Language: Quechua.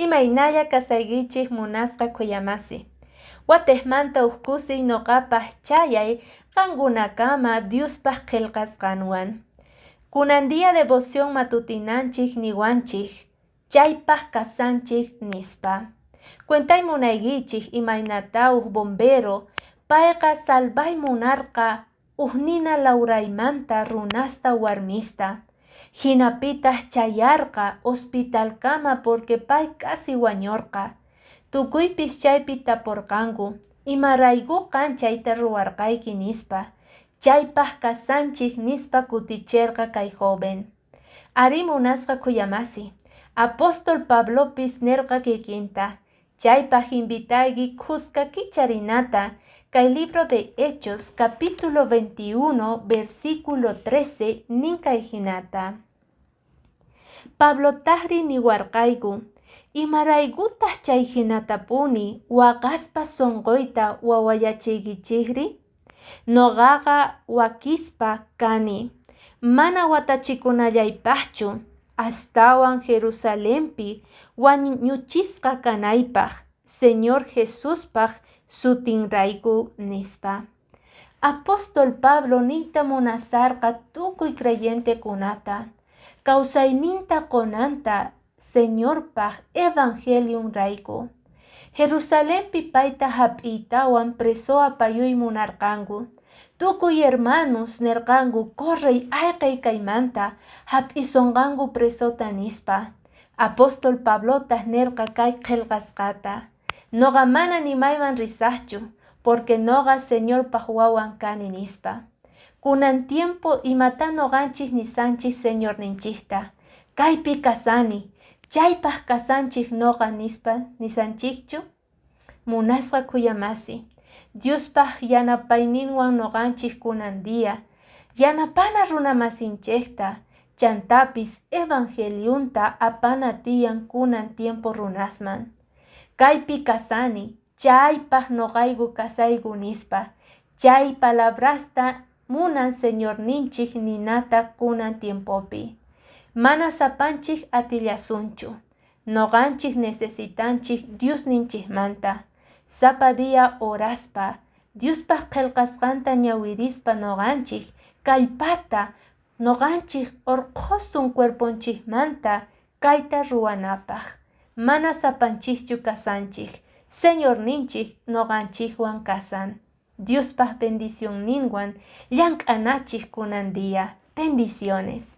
Imaynalla kasaykichik, munasqa khuyamasi. Watejmanta uj kusiy noqapaj chayay qankunakama Diospaj qhelqasqanwan. Kunan día devoción matutinanchik niwanchik chaypaj kasanchik nispa. Cuentay munaykichik imaynata uj bombero payqa salvay munarqa uj nina lawraymanta runasta warmista. Hinapitaq chayarqa hospitalkama porque pay casi wañurqa. Tukuypis chaypi tapurqanku, imarayku qan chayta ruwarqayki nispa. Chaypaq kasanchik nispa kutichirqa kay joven. Arí, munasqa khuyamasi. Apóstol Pablopis nirqa kikinta. Chaypaq invitayki khuska kicharinata kay libro de Hechos capítulo 21 versículo 13 nin kay hinata. Pablotaqri niwarqayku, imaraykutaq chay hinatapuni waqaspa sunquyta wawayachiykichikri? Noqaqa wakispa kani, mana watachikunallaypaqchu, astawan Jerusalenpi wañuchisqa kanaypaq Señor Jesuspaq sutinrayku, nispa. Apóstol Pablo niyta munasarqa tukuy creyentekunata, kawsayninta qunanta Señorpaq evangeliunrayku. Jerusalenpi payta hap'iytawan preso apayuy munarqanku. Tukuy hermanos nirqanku correy ayqey kaymanta hap'isunqanku presota nispa. Apóstol Pablotaq nirqa kay qillqasqata. Noqa mana nimayman risaqchu, porque noqa Señorpaq wawan kani nispa. Kunan tiempo imata noqanchik nisanchik Señorninchikta. Kaypi kasani, chaypaq kasanchik noqa nispa nisanchikchu? Munasqa khuyamasi. Diospaq yanapayninwan noqanchik kunan día yanapana runamasinchikta, chantapis evangeliunta apana tiyan kunan tiempo runasman. Kaypi kasani, chaypaq noqayku kasayku nispa. Chay palabrasta munan Señorninchik ninata kunan tiempopi. Mana sapanchik atillasunchu. Noqanchik necesitanchik Diosninchikmanta. Sapa día oraspa, Diospaq qillqasqanta ñawirispa noqanchik kallpata noqanchik urqhusun cuerponchikmanta kayta ruwanapaq. Mana sapanchikchu kasanchik, Señorninchik noqanchikwan kasan. Diospaq bendicionninwan llank'anachik kunan día. Bendiciones.